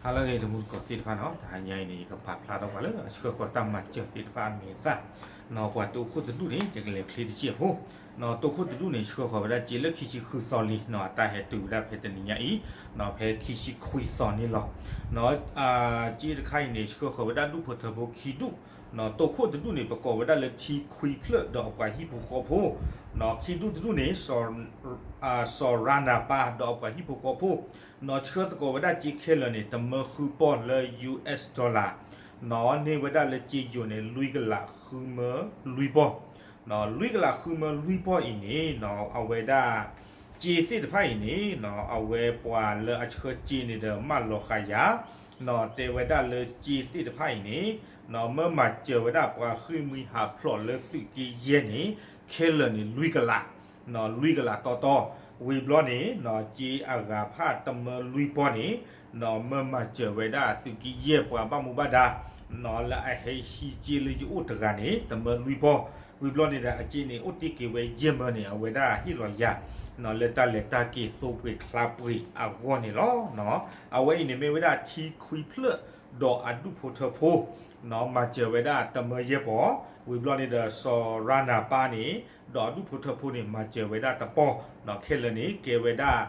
ဟါလၢအဂ့ၤ တံၤသကိးသ့ၣ်တဖၣ်နီၤ, တဟါညါအံၤန့ၣ် ယကပာ်ဖျါထီၣ်ပှၤလၢအဆှၢဃီၤတၢ်မၤစၢၤသ့ၣ်တဖၣ်အမံၤအသၣ်နီၤ, ပှၤတိခိၣ်တဒူၣ်န့ၣ် ယကလဲၤချ့တစဲးဖိနီၤ, တိခိၣ်တဒူၣ်န့ၣ် ဆှၢဃီၤဝဲဒၣ်စ့လၢခံဆံဃုသီလံနီၤ, အတၢ်ဟဲတုၤဝဲဒၣ်ဖဲတနံၤညါအံၤနီၤ, ဖဲခံဆံခွံသီန့ၣ်လီၤ. စ့တခါအံၤန့ၣ် ဆှၢဃီၤဝဲဒၣ်ဒူၣ်ဖိထၢဖိခံဒူၣ်နီၤ, တိခိၣ်တဒူၣ်န့ၣ် ပကိးဝဲဒၣ်လၢထံခွံဖျၢၣ်ဒီးအပှၤဟံၣ်ဖိဃီဖိနီၤ, ခံဒူၣ်တဒူၣ်န့ၣ် စီၤရၤနၤပၢ်ဒီးအပှၤဟံၣ်ဖိဃီဖိနီၤ, ဆှၢသကိးဝဲဒၣ်စ့ခဲလၢာ်န့ၣ် တမၢဃုပီၢ်လၢ US dollar နီၤ, န့ၢ်ဝဲဒၣ်လၢစ့ယိၤန့ၣ် လွံၢ်ကလးဃုမၢလွံၢ်ပီၢ်နီၤ, လွံၢ်ကလးဃုမၢလွံၢ်ပီၢ်အံၤန့ၣ်နီၤ, အဝဲဒၣ် စ့သ့ၣ်တဖၣ်အံၤန့ၣ်နီၤ, အဝဲပှၤလၢအဆှၢစ့န့ၣ်ဒီး မၢလီၤဃာ်ယၤနီၤ, တဲဝဲဒၣ်လၢစ့သ့ၣ်တဖၣ်အံၤန့ၣ်နီၤ, မၢမၤစၢၤဝဲဒၣ်ပှၤဃ့ၢ်မှံဟးဖျိးလၢသုးက့ယဲၢ်န့ၣ် ခဲလၢာ်န့ၣ် လွံၢ်ကလးနီၤ, လွံၢ်ကလးတီတီ, ဝံၤဘျီန့ၣ်နီၤ, စ့အဂၤဖၣ်တမၢလွံၢ်ပီၢ်န့ၣ်နီၤ, မၢမၤစၢၤဝဲဒၣ်သုးက့ယဲၢ်ပှၤဘၣ်မူဘၣ်ဒါနီၤ, လၢအဟဲဟံးစ့လၢယအိၣ်တဂၤန့ၣ် တမၢလွံၢ်ပီၢ်, ဝံၤဘျီန့ၣ်ဒီး အစ့န့ၣ် အိၣ်တ့ၢ်က့ၤဝဲယဲၢ်မၢန့ၣ် အဝဲဒၣ်ဟ့ၣ်လီၤယၤနီၤ, လၢတၢ်လဲၤတၢ်က့ၤသိပှ့ၤချါပှ့ၤအဂီၢ်န့ၣ်လီၤ. အဝဲအံၤန့ၣ်မ့ၢ်ဝဲဒၣ်ထံခွံဖျၢၣ်ဒီးအဒူၣ်ဖိထၢဖိနီၤ, မၤစၢၤဝဲဒၣ်တမၢယဲၢ်ပီၢ်, ဝံၤဘျီန့ၣ်ဒီး စီၤရၤနၤပၢ်န့ၣ် ဒီးအဒူၣ်ဖိထၢဖိန့ၣ် မၤစၢၤဝဲဒၣ်တပီၢ်နီၤ, ခဲလၢာ်န့ၣ် ကဲဝဲဒၣ်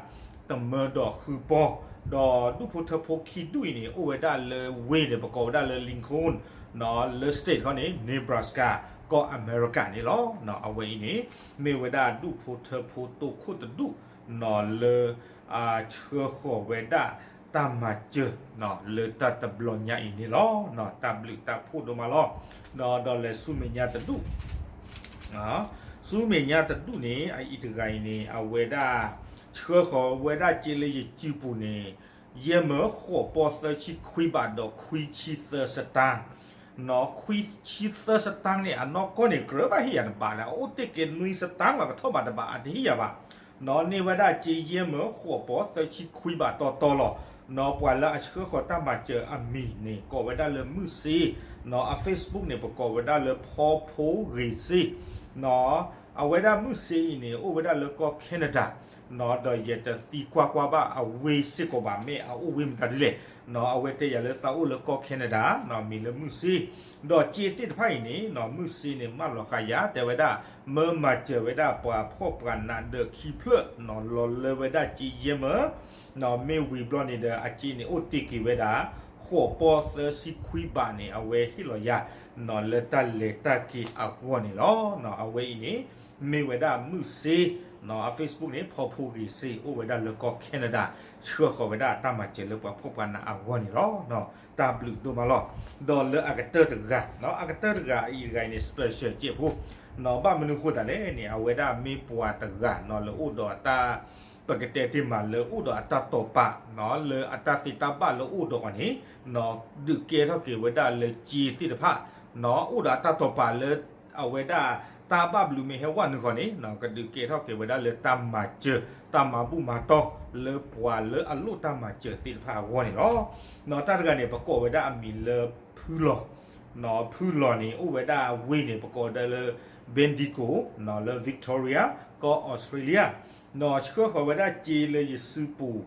တမၢဒီးဃုပီၢ်, ဒီးဒူၣ်ဖိထၢဖိခံဒူၣ်အံၤန့ၣ် အိၣ်ဝဲဒၣ်လၢဝ့ၢ်န့ၣ် ပကိးဝဲဒၣ်လၢ Lincoln နီၤ, လၢ state ခီန့ၣ် Nebraska ကီၢ်အမဲရကၤန့ၣ်လီၤ. အဝဲအံၤန့ၣ် မ့ၢ်ဝဲဒၣ်ဒူၣ်ဖိထၢဖိတိခိၣ်တဒူၣ်နီၤ, လၢ ဆှၢဃီၤဝဲဒၣ်တၢ်မၤစၢၤနီၤ, လၢတၢ်တဘျီညါအံၤန့ၣ်လီၤ. တၢ်ဘျုးတၢ်ဖှိၣ်ဒိၣ်မးလီၤ. ဒီးလဲၤဆူမဲာ်ညါတဒူၣ် ဆူမဲာ်ညါတဒူၣ်န့ၣ် အအံၤတဂၤအံၤန့ၣ် အဝဲဒၣ် ဆှၢဃီၤဝဲဒၣ်စ့လၢယစုပူၤန့ၣ် ယဲၢ်မၢဃိးပီၢ်သၢဆံခွံဘးဒီးခွံဆံသၢစတၣ်နီၤ, ခွံဆံသၢစတၣ်န့ၣ် အနီၢ်ကီၢ်န့ၣ် ကြၢးဘၣ်ဟ့ၣ်ယၤတဘးလၢၤ, အအိၣ်တ့ၢ်က့ၤနွံစတၣ်လီၤ ကထီၣ်ဘးတဘး အတဟ့ၣ်ယၤဘၣ် နီၤ, န့ၢ်ဝဲဒၣ်စ့ယဲၢ်မၢဃိးပီၢ်သၢဆံခွံဘးတီတီလီၤ. နီၤ, ပှၤလၢအဆှၢဃီၤတၢ်မၤစၢၤအမံၤန့ၣ် ကိးဝဲဒၣ်လၢမုၢ်စ့, နီၤ, အ Facebook န့ၣ် ပကိးဝဲဒၣ်လၢဖီဖိဂ့ၤစ့, နီၤ, အဝဲဒၣ်မုၢ်စ့အံၤန့ၣ် အိၣ်ဝဲဒၣ်လၢကီၢ် Canada နီၤ, ဒီးယတသံကွၢ်ကွၢ်ဘၣ်အဝ့ၢ်စ့ၢ်ကီးဘၣ် မ့ၢ်အအိၣ်ဝ့ၢ်မတၤဒ်လဲၣ်, နီၤ, အဝဲတဲယၤလၢသးအိၣ်လၢကီၢ် Canada နီၤ, မံၤလၢမုၢ်စ့, ဒီးစ့သ့ၣ်တဖၣ်အံၤန့ၣ် နီၤ, မုၢ်စ့န့ၣ် မၢလီၤဃာ်ယၤ တဲဝဲဒၣ် မၢမၤစၢၤဝဲဒၣ်ပှၤဖှီၣ်ပှၤနးဒီးခံဖျၢၣ် နီၤ, လီၤလၢဝဲဒၣ်စ့ယဲၢ်မၢ, နီၤ, မ့ၢ်ဝံၤဘျီန့ၣ်ဒီး အစ့န့ၣ်အိၣ်တ့ၢ်က့ၤဝဲဒၣ် ဃိးပီၢ်သၢဆံခွံဘးန့ၣ် အဝဲဟ့ၣ်လီၤယၤ နီၤ, လၢတၢ်လဲၤတၢ်က့ၤအဂီၢ်န့ၣ်လီၤ. နီၤ, အဝဲအံၤန့ၣ် မ့ၢ်ဝဲဒၣ်မုၢ်စ့, နီၤ, အ Facebook န့ၣ် ဖီဖိဂ့ၤစ့ အိၣ်ဝဲဒၣ်လၢကီၢ် Canada ဆှၢဃီၤဝဲဒၣ်တၢ်မၤစၢၤလၢပှၤဖှီၣ်ပှၤနးအဂီၢ်န့ၣ်လီၤ. နီၤ, တၢ်ဘျုးဒိၣ်မးလီၤ. ဒီးလၢအကတၢၢ်တဂၤ, နီၤ, အကတၢၢ်တဂၤအံၤတဂၤအံၤန့ၣ် special စဲးဖိ, နီၤ, ဘၣ်မနုၤဃိသးလဲၣ်န့ၣ် အဝဲဒၣ်မ့ၢ်ပှၤတဂၤ နီၤ, လၢအိၣ်ဒီးအတၢ် ပကတဲတ့ၢ်မးလၢအိၣ်ဒီးအတၢ်တိာ်ပာ်, နီၤ, လၢအတၢ်သ့တၢ်ဘၣ်လၢအိၣ်ဒီးအီၤန့ၣ်, နီၤ, ဒုးကဲထီၣ်က့ၤဝဲဒၣ်လၢစ့သ့ၣ်တဖၣ်, နီၤ, အိၣ်ဒီးအတၢ်တိာ်ပာ်လၢ အဝဲဒၣ်တၢ်ဘၣ်ဘျုးမ့ၢ်ဟဲဝဲနုာ်ဃီန့ၣ်, နီၤ, ကဒုးကဲထီၣ်က့ၤဝဲဒၣ်လၢတၢ်မၤစၢၤ, တၢ်မၤဘူၣ်မၤတီၢ် လၢပှၤလၢအလိၣ်တၢ်မၤစၢၤသ့ၣ်တဖၣ်အဂီၢ်န့ၣ်လီၤ. နီၤ, တၢ်တဂၤန့ၣ် ပကိးဝဲဒၣ်အမံၤလၢဖုလီၤ, နီၤ, ဖုလီၤန့ၣ် အိၣ်ဝဲဒၣ်ဝ့ၢ်န့ၣ် ပကိးဝဲဒၣ်လၢ Bendigo, နီၤ, လၢ Victoria ကီၢ် Australia, နီၤ, ဆှၢဃီၤဝဲဒၣ်စ့လၢယစုပူၤ,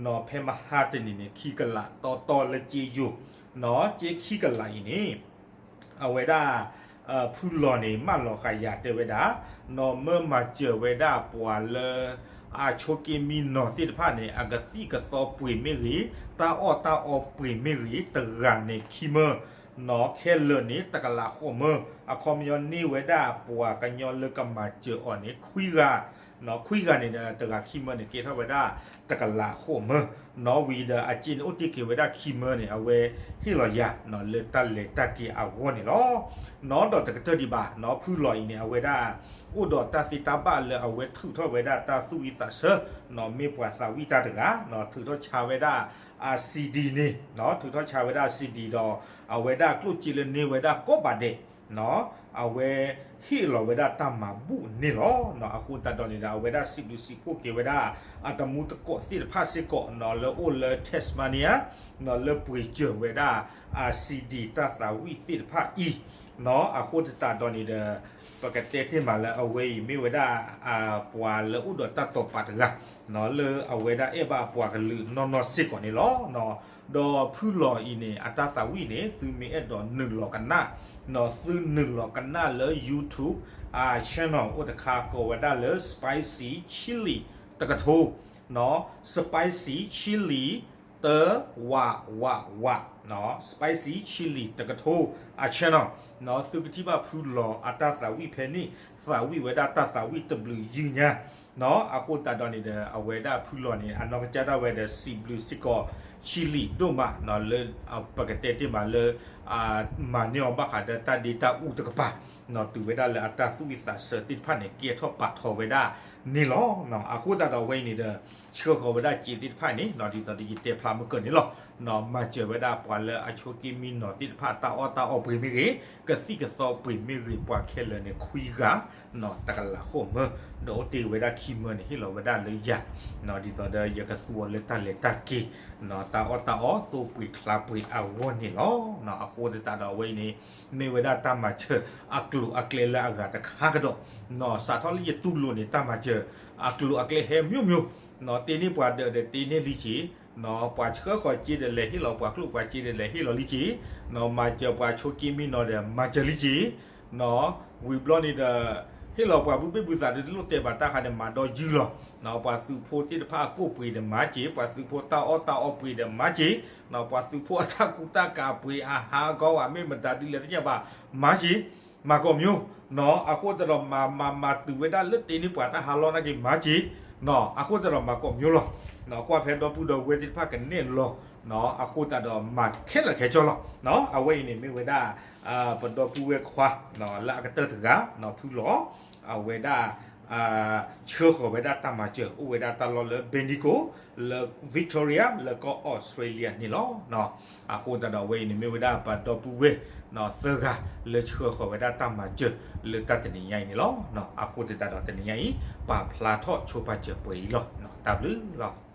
နီၤ, ဖဲမဟါတနံၤန့ၣ် ခံကလးတီတီလၢစ့ယိၤ, နီၤ, စ့ခံကလးအံၤန့ၣ် အဝဲဒၣ် ဖုလီၤန့ၣ် မၢလီၤဃာ်ယၤတဲဝဲဒၣ်, နီၤ, မၢမၤစၢၤဝဲဒၣ်ပှၤလၢ အဆိးက့မံနီၤသ့ၣ်တဖၣ်န့ၣ် အကသံၣ်ကသီပှ့ၤမ့ၢ်ဂ့ၤ, တၢ်အီၣ်တၢ်အီပှ့ၤမ့ၢ်ဂ့ၤ, တဂၤန့ၣ်ခံမၢ, နီၤ, ခဲလၢာ်န့ၣ် တကလးဃိးမၢ, အခီပညီန့ၢ်ဝဲဒၣ်ပှၤကညီလၢကမၤစၢၤအီၤန့ၣ် ခွံဂၤ, နီၤ, ခွံဂၤန့ၣ်ဒီး တဂၤခံမၢန့ၣ် ကဲထီၣ်ဝဲဒၣ်တကလးဃိးမၢ, နီၤ, ဝံၤဒီးအစ့န့ၣ်အိၣ်တ့ၢ်က့ၤဝဲဒၣ်ခံမၢန့ၣ် အဝဲဟ့ၣ်လီၤယၤ, နီၤ, လၢတၢ်လဲၤတၢ်က့ၤအဂီၢ်န့ၣ်လီၤ. နီၤ, ဒီးတကတၢၢ်ဒံးဘၣ်, နီၤ, ဖုလီၤအံၤန့ၣ် အဝဲဒၣ် အိၣ်ဒီးတၢ်သ့တၢ်ဘၣ်လၢအဝဲထုးထီၣ်ဝဲဒၣ်တၢ်သူၣ်ဝံၣ်သးဆၢ, နီၤ, မ့ၢ်ပှၤသးဝံၣ်တၢ်တဂၤ, နီၤ, ထုးထီၣ်ဆါဝဲဒၣ် အ CD န့ၣ်, နီၤ, ထုးထီၣ်ဆါဝဲဒၣ် CD ဒီး အဝဲဒၣ်ကျိၣ်စ့လၢန့ၢ်ဝဲဒၣ်ကိးဘးဒဲး, နီၤ, အဝဲဟ့ၣ်လီၤဝဲဒၣ်တၢ်မၤဘူၣ်န့ၣ်လီၤ. နီၤ, အဃိသတးဒီးန့ၣ်ဒီး အဝဲဒၣ်စံးဘျုးစံးဖှိၣ်က့ၤဝဲဒၣ် အတမူတကိးသ့ၣ်တဖၣ်စ့ၢ်ကီး, နီၤ, လၢအိၣ်လၢ Tasmania, နီၤ, လၢပှ့ၤစၢၤဝဲဒၣ် အ CD တၢ်သးဝံၣ်သ့ၣ်တဖၣ်အံၤ, အဃိသတးဒီးန့ၣ်ဒီး ပကတဲတ့ၢ်မးလၢအဝဲအံၤမ့ၢ်ဝဲဒၣ် ပှၤလၢအိၣ်ဒီးတၢ်တိာ်ပာ်တဂၤ လၢအဝဲဒၣ်အဲၣ်ဘၣ်ပှၤကလုာ်နီၢ်နီၢ်စ့ၢ်ကီးန့ၣ်လီၤ. ဒီးဖုလီၤအံၤန့ၣ် အတၢ်သးဝံၣ်န့ၣ် သုမ့ၢ်အဲၣ်ဒိးနုာ်လီၤကနၣ် သုနုာ်လီၤကနၣ်လၢ YouTube channel အိၣ်တခါကိးဝဲဒၣ်လၢ Spicy Chilli တကထိ Spicy Chilli တ ဝ ဝ ဝ Spicy Chilli တကထိ အ channel သုကထံၣ်ဘၣ်ဖုလီၤအတၢ်သးဝံၣ်ဖဲန့ၣ် သးဝံၣ်ဝဲဒၣ်တၢ်သးဝံၣ်တဘျုးယုၢ်ညါ အဃိသတးဒီးန့ၣ်ဒီး အဝဲဒၣ်ဖုလီၤန့ၣ် အနီၢ်ကစၢ်ဒၣ်ဝဲဒီး စံးဘျုးစ့ၢ်ကီး Chilli ဒိၣ်မး လၢ ပကတဲတ့ၢ်မးလၢ မၤန့ၢ်အီၤဘၣ်ဃးဒီးတၢ်ဒ့တၢ်အူတကပၤ တုၤဝဲဒၣ်လၢအတၢ်သူၣ်ဝံၣ်သးဆၢသ့ၣ်တဖၣ်န့ၣ် ကဲထီၣ်ပာ်ထီၣ်ဝဲဒၣ်န့ၣ်လီၤ. အဃိသတးဒီးအဝဲအံၤန့ၣ်ဒီး ဆှၢဃီၤဝဲဒၣ်စ့သ့ၣ်တဖၣ်န့ၣ် ဒ်သိးဒီးယတဲဖျါမုၢ်ကၢၢ်န့ၣ်လီၤ. မၤစၢၤဝဲဒၣ်ပှၤလၢအဆိးက့မံနီၤသ့ၣ်တဖၣ် တၢ်အီၣ်တၢ်အီပှ့ၤမ့ၢ်ဂ့ၤ, ကသံၣ်ကသီပှ့ၤမ့ၢ်ဂ့ၤ ပှၤခဲလၢာ်န့ၣ်ခွံဂၤ တကလးဃိးမၢ, ဒီးအိၣ်တ့ၢ်ဝဲဒၣ်ခံမၢန့ၣ် ဟ့ၣ်လီၤဝဲဒၣ်လၢယၤ, ဒ်သိးဒီးယကသူအီၤလၢတၢ်လဲၤတၢ်က့ၤ, တၢ်အီၣ်တၢ်အီ သိပှ့ၤချါပှ့ၤအဂီၢ်န့ၣ်လီၤ. အဃိသတးဒီးအဝဲအံၤန့ၣ် မ့ၢ်ဝဲဒၣ်တၢ်မၤစၢၤအကျိၤအကျဲလၢအဂၤတခါကဒီး, စးထီၣ်လၢယတူၢ်လိာ်န့ၣ် တၢ်မၤစၢၤအကျိၤအကျဲဟဲမိမိ, တ့န့ၢ်ပှၤဒၢးဒီးတ့န့ၢ်လံက့ၤ, ပှၤဆှၢဃီၤစ့ဒီးလဲၤဟ့ၣ်လီၤပှၤကျိၣ်ပှၤစ့ဒီးလဲၤဟ့ၣ်လီၤလံက့ၤ, မၤစၢၤပှၤဆိးက့မံနီၤဒီးမၤစၢၤလံက့ၤ, ဝံၤဘျီန့ၣ်ဒီး ဟ့ၣ်လီၤပှၤဘုဘ့ၣ်ဘုသးဒီးတလိၣ်တဲဘၣ်တၢ်ဃးဒီးမၤဒီးယုၢ်လီၤ, ပှၤသုးဖိသ့ၣ်တဖၣ်အကိၣ်ပှ့ၤဒီးမၤက့ၤ, ပှၤသုးဖိတၢ်အီၣ်တၢ်အီပှ့ၤဒီးမၤက့ၤ, ပှၤသုးဖိအတၢ်ကူတၢ်ကၤပှ့ၤအဟးအဂီၢ်ဘၣ်မ့ၢ်မတၤဒ်လဲၣ်သ့ၣ်ညါဘၣ်, မၤက့ၤ, မၤကိးမၠိ, အဃိသတးဒီးမၤမၤမၤတုၤဝဲဒၣ်လၢတ့န့ၢ်ပှၤတၢ်ဟးလီၢ်နာ်က့ၤမၤက့ၤ, အဃိသတးဒီးမၤကိးမၠိလီၤ, ကွၢ်ဖဲဒီပုၢ်ဒီဝဲၢ်သ့ၣ်တဖၣ်ကနဲၣ်လီၤ, အဃိသတးဒီးမၤခဲလၢာ်ခဲဆ့လီၤ, အဝဲအံၤန့ၣ်မ့ၢ်ဝဲဒၣ် ပဒီပုၢ်ဝဲၢ်ခွါ လၢအကတၢၢ်တဂၤ ဖုလီၤ, အဝဲဒၣ် ဆှၢဃီၤဝဲဒၣ်တၢ်မၤစၢၤ အိၣ်ဝဲဒၣ်တၢ်လီၢ်လၢ Bendigo လၢ Victoria လၢကီၢ် Australia န့ၣ်လီၤ. အဃိသတးဒီးအဝဲအံၤန့ၣ်မ့ၢ်ဝဲဒၣ်ပဒီပုၢ်ဝဲၢ် သၢဂၤလၢဆှၢဃီၤဝဲဒၣ်တၢ်မၤစၢၤလၢတၢ်တနံၤညါအံၤန့ၣ်လီၤ. အဃိသတးဒီးတနံၤညါအံၤ ပာ်ဖျါထီၣ်ဆိပာ်စၢၤပှဲၤအံၤလီၤ. တၢ်ဘျုးလီၤ.